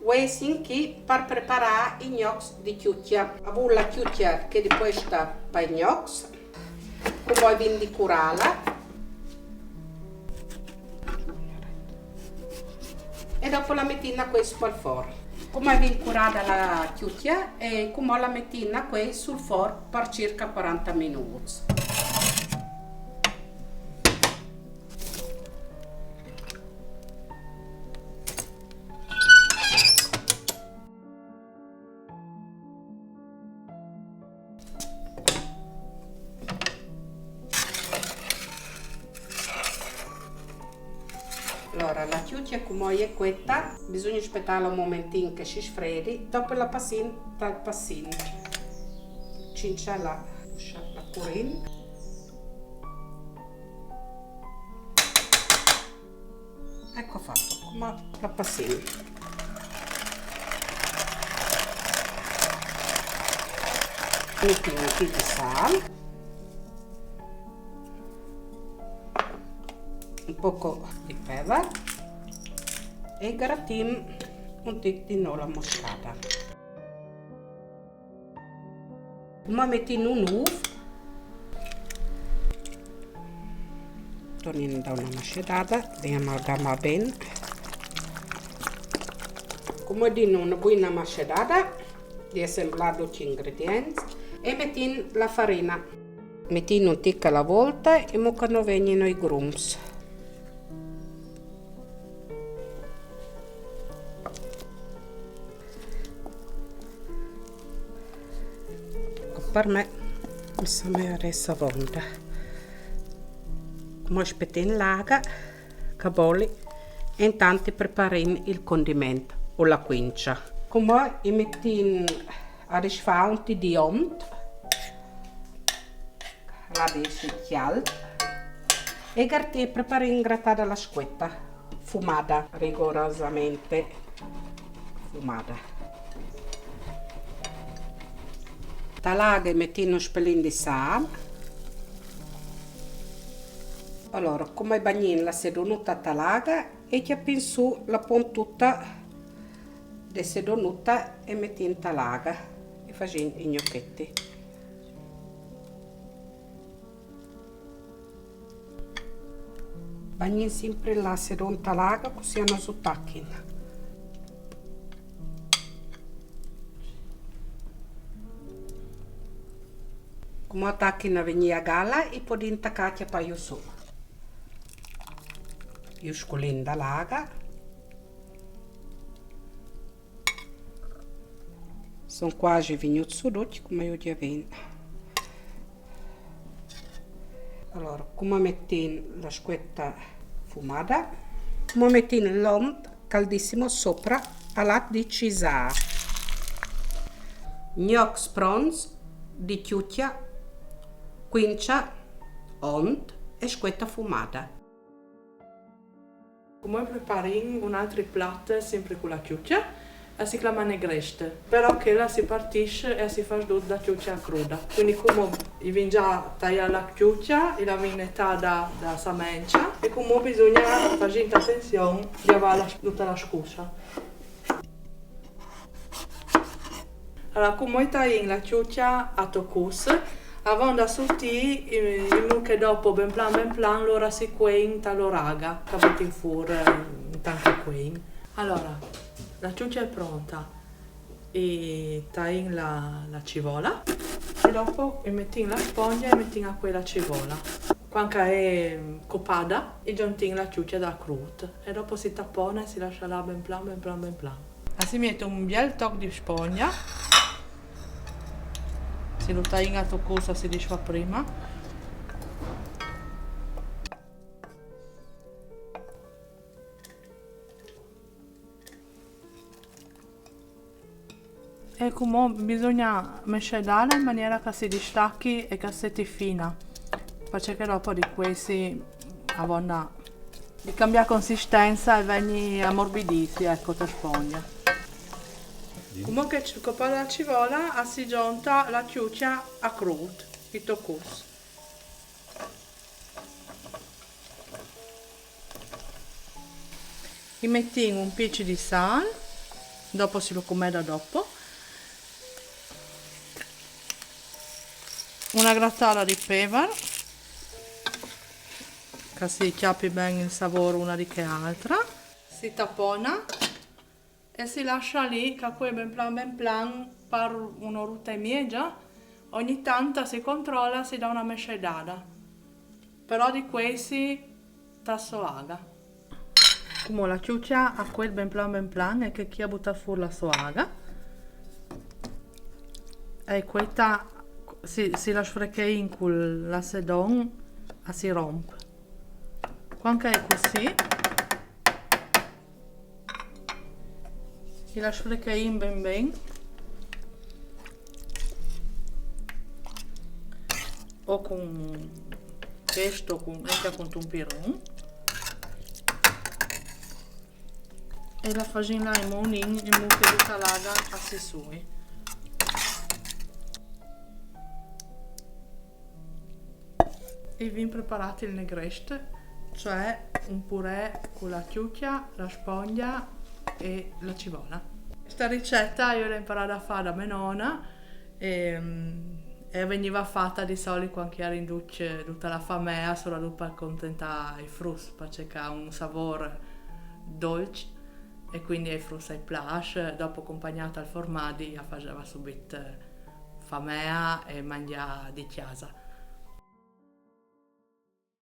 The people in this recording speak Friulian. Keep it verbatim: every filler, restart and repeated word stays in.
Vuei sin chi par preparâ i gnocs di cjucjia. Avùn la cjucjia che di puesta pai gnocs, cumò i vin di curâla. E dopo la metìn a cuei sul for. Cumò i vin curada la cjucjia e cumò la metìn a cuei sul for par circa cuaranta minûts. Alora, la cjucjia cumò e je cueta, bisugna spietâla un momentin che si sfredi, dopo la passìn tal passìn. Cinzâ la, la curint. Eco fato, cumò la passìn. Metìn un tic di sâl, un poco di pevar e gratìn un tic di nola moscada. Cumò metìn un ûf. Tornìn a dâ una mascedada, di amalgamâ ben. Cumò dî una buina mascedada, di assemblâ ducj i ingredients e metìn la farina. Metìn un tic a la volta in mût che no vegnino i grums. Par me, mi sa, me resta vonda. Mo spietìn l'aga che boli e intant i preparìn il condiment o la cuincja. Cumò i metìn a disfâ un tic di ont, la disi cjalt, e gratì, preparìn gratada la scueta, fumada, rigorosamente fumada. Ta l'aga i metìn un spelin di sâl. Alora, cumò i bagnìn la sedonuta ta l'aga e i cjapìn sù la pontuta de sedonuta e metìn ta l'aga e fasìn i gnocheti. Bagnìn simpri la sedon ta l'aga, cussì a no su tachin. Cumò a tachin a vegnî a gala, i podìn tacâ a cjapâju sù. Ju scolìn da l'aga. Son cuasi vignûts sù ducj, cumò ju diavìn. Alora, cumò metìn la scueta fumada, cumò metìn l'ont caldissimo sopra a lât di cisâ. Gnocs pronts di cjuccia, cuincja, ont e scueta fumada. Cumò i preparìn un altri plat simpri cu la cjuccia, a si clama negreste, però chela si partìs e a si fâs dut da cjuccia cruda. Cuindi cumò i vin za taiât la cjuccia, i la vin netada da samencia e cumò bisugna fâ int atenzion di avâ la, duta la scussa. Alora, cumò i taìn la cjuccia a tocuts, avonda surtî, in, in mût che dopo, ben plan ben plan, lôr a si cuein ta lôr aga, che a butin fûr, eh, intant che a cuein. Alora, la cjuccia e je pronta. I taìn la, la civola e dopo i metìn la spongja e metìn a cuei la civola. Cuant che e je copada, i zontìn la cjuccia da crût e dopo si tapona e si lassa lâ ben plan, ben plan, ben plan. A si miet un biel toc di spongja, si lu taìn a tocuts, a si disfâ prima. E cumò bisugna mescedâla in maniera che si distachi e che seti fina, parcè che dopo di cuesti avonda di cambiâ consistenza e vegni amorbiditi, eco, ta spongja. Cumò che, copà la civola, a si zonta la cjuccia a crût, i tocuts. I metìn un piç di sâl, Dopo si lo cumeda dopo. Una gratada di pevar, che si ciapi ben il savor una di che altra. Si tapona e si lascia lì, che quei ben plan ben plan, par un'oruta e miegia. Ogni tanta si controla, si dà una mescedada. Però di questi ta soaga. Come la ciucia a quel ben plan ben plan e che chi ha buttà fur la soaga. E questa si, si la sfrechein cul la sedon a si romp. Quando è così, e la sfrechein ben ben o con questo, con, anche con un piron. E la fasin là in monin, in modo che tutta l'aga a si sui. E vin preparat il negrest, cioè un purè con la ciucia, la spongia e la civola. Questa ricetta io l'ho imparata a fare da me nonna e, e veniva fatta di solito quando ero in duce, tutta la famiglia, solo per accontentare i fruts, perché ha un sapore dolce e quindi i fruts ai piace, dopo accompagnata al formaggio, la faceva subito famiglia e mangiare di casa.